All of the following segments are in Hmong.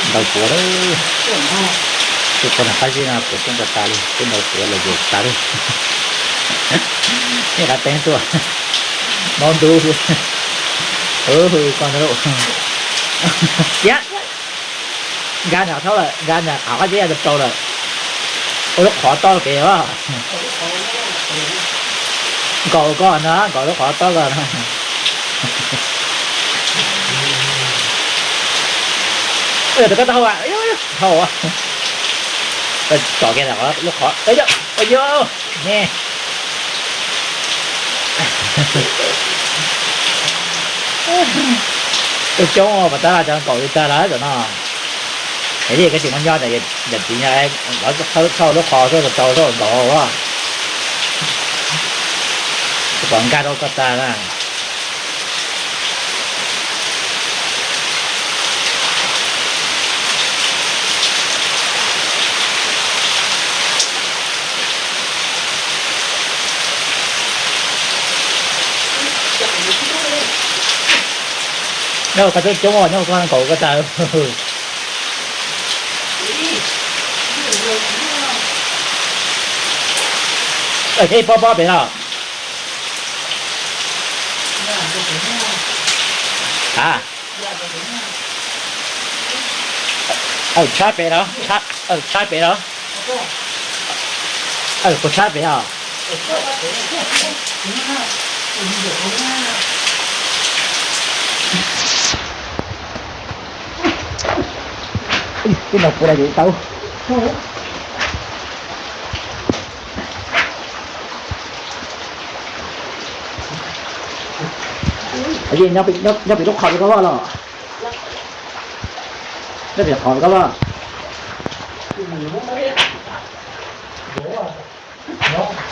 Ntaus puav lawm. Tus poj niam qab zib no puav coob tas tas li, twb ntaus puav los yuav tas li. Ib qab teeb tuaj, mob ntub xwb. Hwv hwv koj ntag lauj. Ciab, nkag nram thauj lawm, nkag nram qab zib rau rau lawm. Ua lub qhov tob pem os. Nkaum koj no, nkaum lub qhov tob koj no. Tus koj tau hau, hau, tsom kiag lub qhov, ua yog ne. Coob coob pas tab laj cov nkaum li tag lawm tam no. Yog koj tsis muaj nyob tas yam txiv no, thauj lub qhov xwb, tau xwb nkaum as. Pom nkag rau koj tag na. Nyob koj coob coob, nyob koj nkaum koj tag. Ej, pob pob pem no. A, tshab pem no, tshab pem no. Puas tshab pem os? Twb ntaus puav lawm yuav tau. Nyob pem lub qhov pem koj loj los? Nyob pem qhov pem koj loj?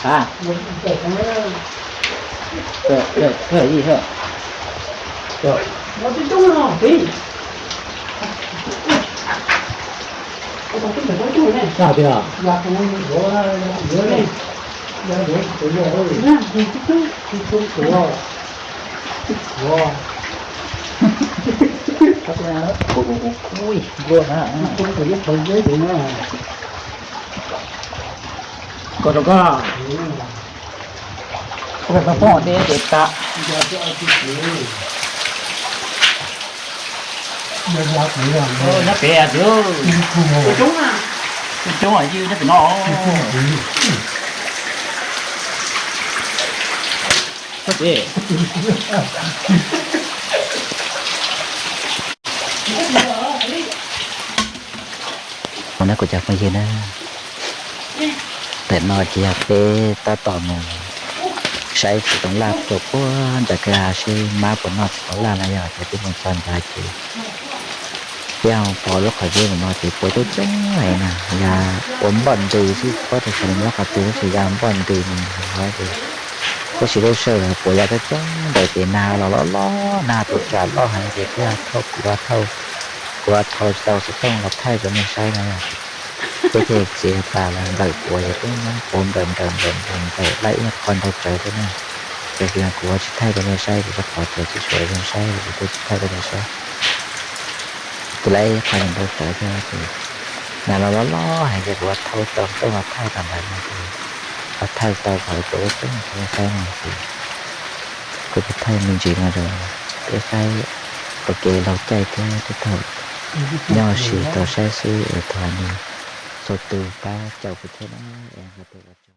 A, ui, nplua na. Kom rau koj. Ua poj poj tej ces tas. Nyob pem tiag. Coob coob ywg nyob pem no. Ua no kuv cov phooj ywg na, ntawm no ces yog peb tab tom mus saib txiv toov laj rau puag nram kwj ha seb mab puas noj txiv toov laj no, yog tias twb mus txog ntawd ces peb ho pom lub qhov zeb ntawm no ces puav coob coob heev na, yog puav npoj ntws xwb, paub tias xyov nws nyob qhov twg tab sis yog npoj ntws mus ntawd ces tab sis lub sij hawm puav yog coob coob ntawd ces nag los loj loj, nag tus tsam loj heev ces peb ho thauj, kuv ho thauj, kuv ho thauj tsis tau xov tooj los thaij rau nej saib no. Peb thiaj txiav tas los nplawm puav, yog peb nyob puav nplawm nplawm nplawm nplawm nplawm laj ib qho nrau tsawv xwb na. Tiam sis kuv tsis thaij rau nej saib, kuv rov qhov tias tsis tshua zoo saib kuv thiaj tsis thaij rau nej saib. Ces laj ib qho nrau tsawv thiab ces nag los loj loj heev ces kuv ho thauj tsis tau xov tooj los thaij tag ntawd no ces ho thaij tau qhov puav coob coob rau nej saib no ces kuv thaij me ntsis no rau peb saib ua kev laug caij thiab tej thaum nyob ua si tau saib xwb es thov nej txhua tus pab caum kuv thiab na es nqa tes ua tsaug.